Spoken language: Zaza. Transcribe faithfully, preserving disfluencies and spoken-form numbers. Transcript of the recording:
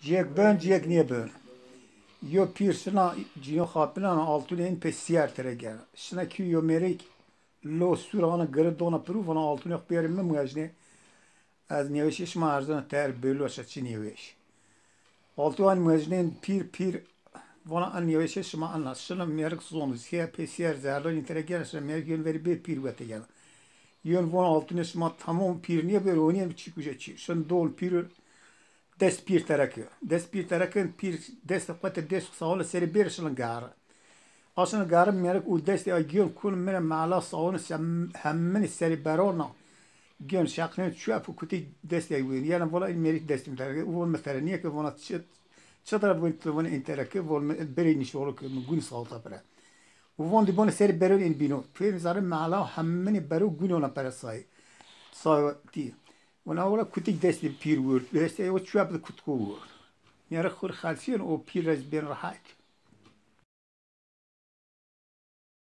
Ciyek ben, ciyek nêbin. Yo pîr şina cîno xapinana, altûnê in pê sîyer tere gena. Şina kî yo mêrik lo sûr ana giri dona pirû, vana altûnê xo bêrê mi muejnê. Ez nêweşê şima erzena ter bêlo şa çi nêweş. Altû an muejnên pîr, pîr vana en nêweşê şima ena. Şina mêrik zon, sîyer pê sîyer zerdanî tere gena, şina mêrik yon verî bê pîr wete gena. Yon von altûnê şima tamam pîr nêbê, ronîye çî kuja çî. Şin don pîr dest pîr tereke. Dest pîr tereke, pîr dest qete dest saone serê bêr şin gare. Aşin gare mêrik û destê a giyon kun mine mala saone sem-, hemini serê berona. Giyon şaqnen çuap û kutî destê win. Yani vola in mêrik destê mi tereke. Û von mi tere nîye ke vona çi, çi tara von tu von in tereke, von mi berê nîşoro ke mi gunî sawta pire. Û von dî bone serê beron in bîno. Pê zare mala hemini bero gunona pere say. Saytî. Vona ola kutik destê pîr wurd. Destê o çuap de kutko wurd. Nêre xur xelsîyen o pîr ez bên rahat.